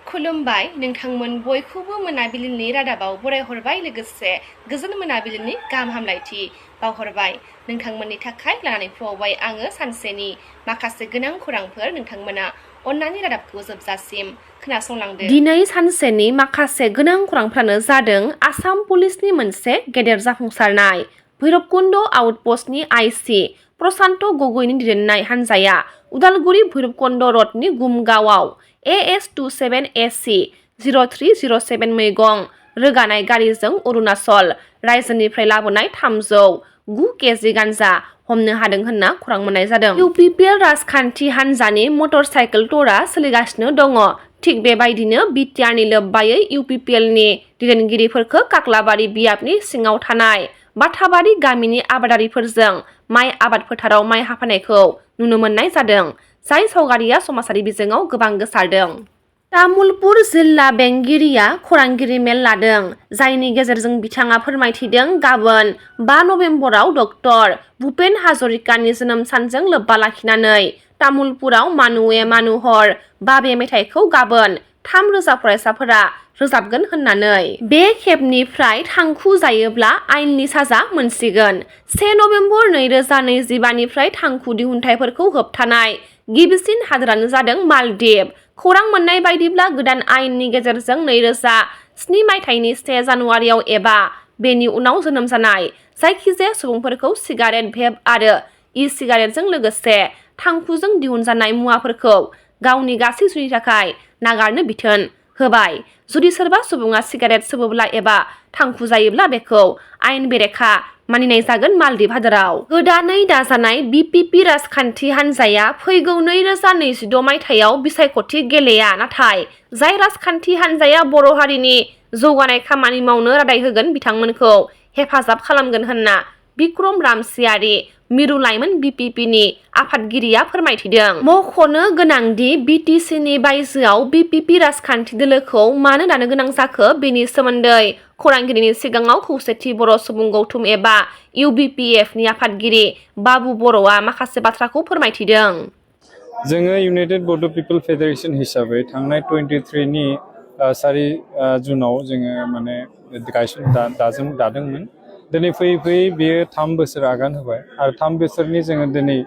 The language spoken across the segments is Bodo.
खुलुमबाय नोंथांमोन बयखौबो मोनाबिलिनि रादाबाव बरायहरबाय लोगोसे गोजोन मोनाबिलिनि गाहाम हामलायथि बावहरबाय नोंथांमोननि थाखाय लानानै फैबाय आङो सानसेनि माखासे गोनां खौरांफोर नोंथांमोना अन्नानै रादाबखौ जोबजासिम खोनासंलांदो। दिनै सानसेनि माखासे गोनां खौरांफ्रानो जादों आसाम पुलिसनि मोनसे गेदेर जाफुंसारनाय भैरबकुन्द आउटपस्टनि आइसि प्रशान्त गगैनि दैदेननाय हान्जाया उदालगुरि भैरबकुन्द रडनि गुमगावआव AS27AC 0307 मैगं रोगानाय गारिजों अरुणाचल रायजोनिफ्राय लाबोनाय 309 केजि गान्जा हमनो हादों होनना खौरां मोननाय जादों। UPPL राजखान्थि हान्जानि मटर साइकेल ट'रा सोलिगासिनो दङ। थिग बेबायदिनो बिटिआरनि लोब्बायै UPPLनि दैदेनगिरिफोरखौ काक्लाबारि बियाबनि सिङाव थानाय बाथाबारि गामिनि आबादारिफोरजों माइ आबाद फोथाराव माइ हाफायनायखौ नुनो मोननाय जादों। जाय सावगारिया समाजारि बिजोङाव गोबां गोसारदों। तामुलपुर जिल्ला बेंगिरिया खौरांगिरि मेल लादों जायनि गेजेरजों बिथाङा फोरमायथिदों गाबोन 5 नबेम्बराव डक्टर भुपेन हाजरिकानि जोनोम सानजों लोब्बा लाखिनानै तामुलपुराव मानुवे मानुहर बाबे मेथाइखौ गाबोन 3,000 फरायसाफोरा रोजाबगोन होननानै। बे खेबनिफ्राय थांखु जायोब्ला आयेननि साजा मोनसिगोन। 1 नबेम्बर 2025 निफ्राय थांखु दिहुनथाइफोरखौ होबथानाय गिबिसिन हादोरानो जादों मालदीव। खौरां मोननाय बायदिब्ला गोदान आयेननि गेजेरजों 2007 मायथाइनि 1 जानुवारियाव एबा बेनि उनाव जोनोम जानाय जायखिजाया सुबुंफोरखौ सिगारेट भेप आरो ई-सिगारेटजों लोगोसे थांखुजों दिहुनजानाय मुवाफोरखौ गावनि गासै जिउनि थाखाय नागारनो बिथोन होबाय। जुदि सोरबा सुबुङा सिगारेट सोबोब्ला एबा थांखु जायोब्ला बेखौ आयेन बेरेखा मानिनाय जागोन। मालदीव हादोराव गोदानै दाजानाय BPP राजखान्थि हान्जाया फैगौ 2026 मायथाइयाव बिसायख'थि गेलेया नाथाय जाय राजखान्थि हान्जाया बर' हारिनि जौगानाय खामानि मावनो रादाय होगोन बिथांमोनखौ हेफाजाब खालामगोन होनना बिक्रम रामसियारि मिरु लाइमोन BPPनि आफादगिरिया फोरमायथिदों। मख'नो गोनांदि BTCनि बायजोआव BPP राजखान्थि दोलोखौ मानो दानो गोनां जाखो बेनि सोमोन्दै खौरांगिरिनि सिगाङाव खौसेथि बर' सुबुं गौथुम एबा UBPFनि आफादगिरि बाबु बर'आ माखासे बाथ्राखौ फोरमायथिदों। जोङो इउनाइटेड बड' पिपल फेडारेशन हिसाबै थांनाय 23 जुनाव जोङो माने दादोंमोन। दिनै फैयै बेयो 3 बोसोर आगान होबाय आरो 3 बोसोरनि जोङो दिनै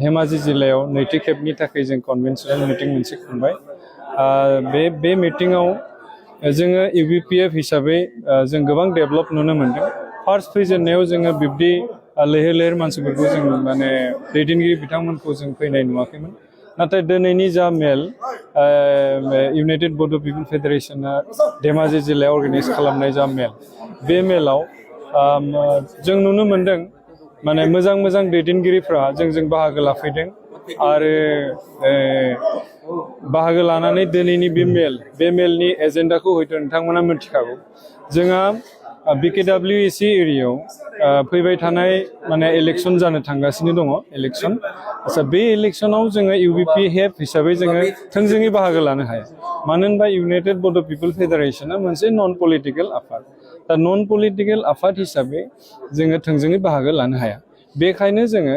धेमाजि जिल्लायाव नैथि खेबनि थाखाय जों कनभेनसनेल मिटिं मोनसे खुंबाय। बे मिटिङाव जोङो UBPF हिसाबै जों गोबां डेभेलप नुनो मोनदों। फार्स्ट फैजेननायाव जोङो बिब्दि लैहोर लैहोर मानसिफोरखौ जों माने दैदेनगिरि बिथांमोनखौ जों फैनाय नुवाखैमोन। नाथाय दिनैनि जा मेल इउनाइटेड बड' पिपल फेडारेशना धेमाजि जिल्लायाव अर्गानाइज खालामनाय जा मेल बे मेलाव जों नुनो मोनदों माने मोजां दैदेनगिरिफ्रा जोंजों बाहागो लाफैदों आरो बाहागो लानानै दिनैनि बे मेलनि एजेन्डाखौ हयथ' नोंथांमोना मिथिखागौ। जोंहा BKWEC एरियायाव फैबाय थानाय माने इलेक्सन जानो थांगासिनो दङ इलेक्सन। आচ্ছা बे इलेक्सनाव जोङो UBPF हिसाबै जोङो थोंजोङै बाहागो लानो हाया। मानो होनबा इउनाइटेड बड' पिपल फेडारेशना मोनसे नन पलिटिकेल आफाद। दा नन पलिटिकेल आफाद हिसाबै जोङो थोंजोङै बाहागो लानो हाया। बेखायनो जोङो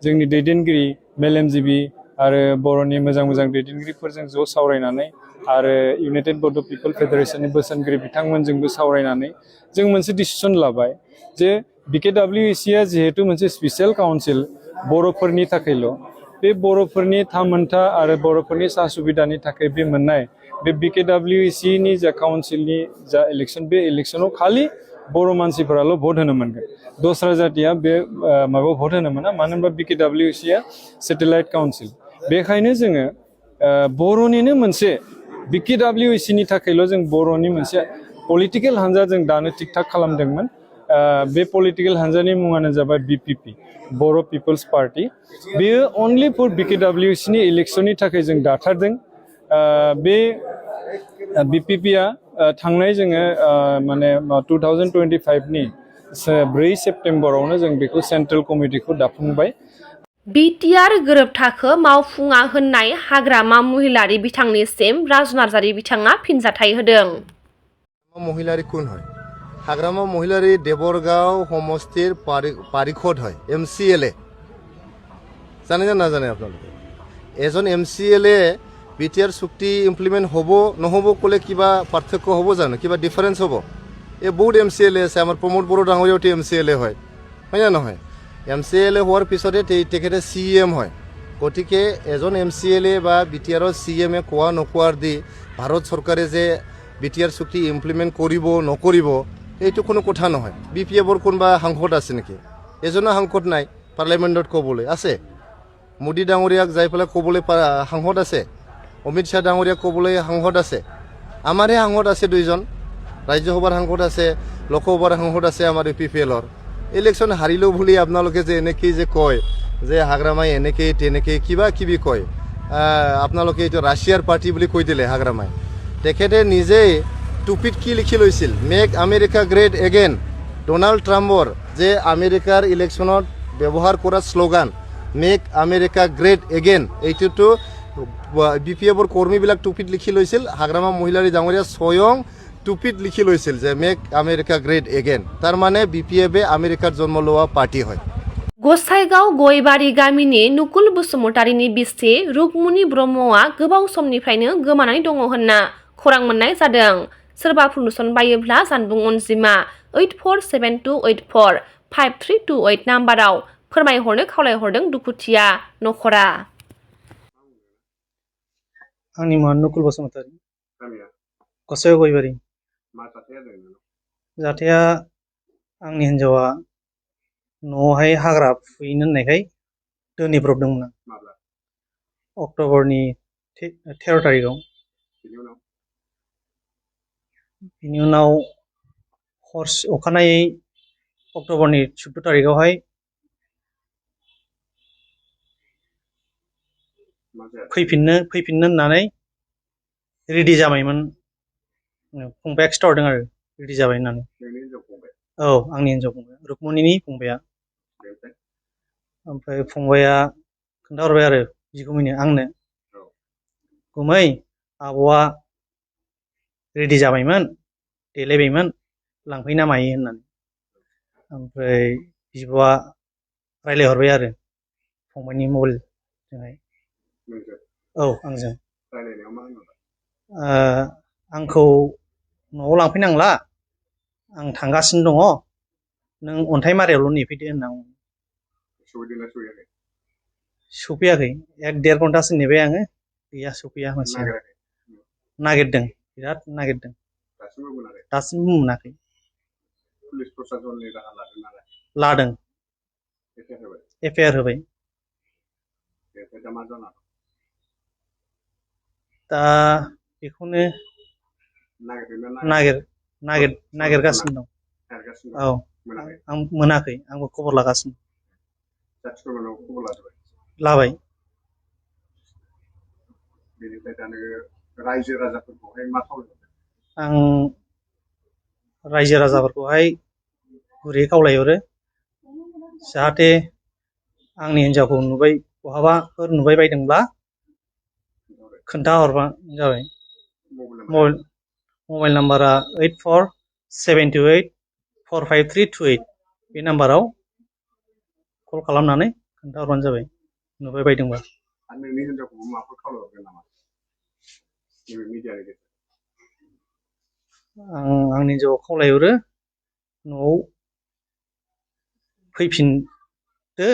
जोंनि दैदेनगिरि मेलेमजिबि आरो बर'नि मोजां दैदेनगिरिफोरजों ज' सावरायनानै आरो इउनाइटेड बड' पिपल फेडारेशननि बोसोनगिरि बिथांमोनजोंबो सावरायनानै जों मोनसे डिसिसन लाबाय जे BKWECआ जिहेतु मोनसे स्पेसियेल काउन्सिल बर'फोरनि थाखायल' बे बर'फोरनि थामोनथा आरो बर'फोरनि सा सुबिदानि थाखाय बे मोननाय बे BKWECनि जा काउन्सिलनि जा इलेक्सन बे इलेक्सनाव खालि बर' मानसिफोराल' भट होनो मोनगोन। दस्रा जातिया बे माबायाव भट होनो मोना। मानो होनबा BKWECआ सेटेलाइट काउन्सिल। बेखायनो जोङो बर'निनो मोनसे BKWECनि थाखायल' जों बर'नि मोनसे पलिटिकेल हान्जा जों दानो थिक थाक खालामदोंमोन। बे पलिटिकेल हान्जानि मुङानो जाबाय BPP बर' पिपल्स पार्टी। बेयो अनलि फर BKWECनि इलेक्सननि थाखाय जों दाथारदों। बे BPPआ थांनाय जोङो माने 2025नि 4 सेप्तेम्बरावनो जों बेखौ सेन्ट्रेल कमिटिखौ दाफुंबाय। बिटिआर गोरोबथाखौ मावफुङा होननाय हाग्रामा महिलारि बिथांनिसिम राजु नार्जारि बिथाङा फिनजाथाय होदों। महिलारि कोन হয়? हाग्रामा महिलारि देबरगांव সমষ্টিৰ পাৰিষদ হয় MCLA। জানে না জানে আপোনালোকে? এজন MCLA বিটিআর চুক্তি ইমপ্লিমেণ্ট হ'ব নহ'ব ক'লে কিবা পাৰ্থক্য হ'ব জানো, কিবা ডিফাৰেঞ্চ হ'ব? এই বহুত MCLA আছে, আমাৰ প্ৰমোদ বড়ো ডাঙৰীয়াওতো MCLA হয় নে নহয়? MCLA হোৱাৰ পিছতে তেখেতে CM হয়। গতিকে এজন MCLA বা বিটিআৰৰ CM কোৱা নোকোৱাৰ দি ভাৰত চৰকাৰে যে বিটিআৰ চুক্তি ইমপ্লিমেণ্ট কৰিব নকৰিব এইটো কোনো কথা নহয়। BPFৰ কোনোবা সাংসদ আছে নেকি? এজনো সাংসদ নাই পাৰ্লিয়ামেণ্টত ক'বলৈ। আছে মোদী ডাঙৰীয়াক যাই পেলাই ক'বলৈ সাংসদ আছে, অমিত শ্বাহ ডাঙৰীয়াক ক'বলৈ সাংসদ আছে। আমাৰহে সাংসদ আছে দুইজন, ৰাজ্যসভাৰ সাংসদ আছে, লোকসভাৰ সাংসদ আছে আমাৰ UPPLৰ। ইলেকশ্যন হাৰিলেও বুলি আপোনালোকে যে এনেকেই যে কয় যে হাগ্ৰামাই এনেকেই তেনেকেই কিবা কিবি কয়, আপোনালোকে এইটো ৰাছিয়াৰ পাৰ্টি বুলি কৈ দিলে হাগ্ৰামাই। তেখেতে নিজেই টুপিত কি লিখি লৈছিল, make America great again. Donald ট্ৰাম্পৰ যে আমেৰিকাৰ ইলেকশ্যনত ব্যৱহাৰ কৰা slogan make America great again, এইটোতো BPFৰ কৰ্মীবিলাক টুপিত লিখি লৈছিল। হাগ্ৰামা মহিলাৰী ডাঙৰীয়া স্বয়ং টুপিত লিখি লৈছিল যে মেক আমেৰিকা গ্ৰেট এগেইন। তাৰমানে BPFে আমেৰিকাত জন্ম লোৱা পাৰ্টি হয়। गसाइगाव गयबारि गामिनि नुकुल बसुमतारिनि बिसि रुक्मनि ब्रह्मआ गोबाव समनिफ्रायनो गोमानानै दङ होनना खौरां मोननाय जादों। सोरबाफोर नुसनबायोब्ला जानबुं अनजिमा 8472845328 नाम्बाराव फोरमायहरनो खावलायहरदों दुखुथिया नखरा। आंनि मुङा नुकुल बसुमतारी, गसाइगाव गयबारि। जाथाया आंनि हिन्जावा न'आवहाय हाग्रा फुहैनो होननायखाय दोनहैब्रबदोंमोन आं अक्ट'बरनि 13 तारिखआव। बिनि उनाव अखानायै अक्ट'बरनि 14 तारिखआवहाय फैफिननो होननानै रेडि जाबायमोन। फंबाया खिथाहरदों आरो रेडि जाबाय होननानै। औ, आंनि हिन्जाव फंबाय, रुक्मनिनि फंबाया। ओमफ्राय फंबाया खोन्थाहरबाय आरो बिगुमैनो, आंनो, गुमै आब'आ रेडि जाबायमोन, देलायबायमोन, लांफैना मायो होननानै। ओमफ्राय बिब'आ रायलायहरबाय आरो फंबायनि मबाइलजोंहाय। औ, आंजों। आंखौ न'आव लांफैनांला, आं थांगासिनो दङ, नों अन्थाइ मारायावल' नेफैदो होनना। सफैयाखै, 1-1.5 घन्टासो नेबाय आङो, गैया सफैया मानसिया। नागिरदों, बिराद नागिरदों, दासिमबो मोनाखै। लादों, FIR होबाय। दा बेखौनो नागिरगासिनो दं। औ, आं मोनाखै, आंबो खबर लागासिनो। लाबाय। आं रायजो राजाफोरखौहाय गुरैयै खावलायहरो, जाहाथे आंनि हिन्जावखौ बहाबाफोर नुबाय बायदोंब्ला खोन्थाहरबानो जाबाय। मबाइल नाम्बारा 8472845328। बे नाम्बाराव कल खालामनानै खोन्थाहरबानो जाबाय नुबाय बायदोंबा। आं आंनि हिन्जावखौ खावलायहरो, न'आव फैफिनदो,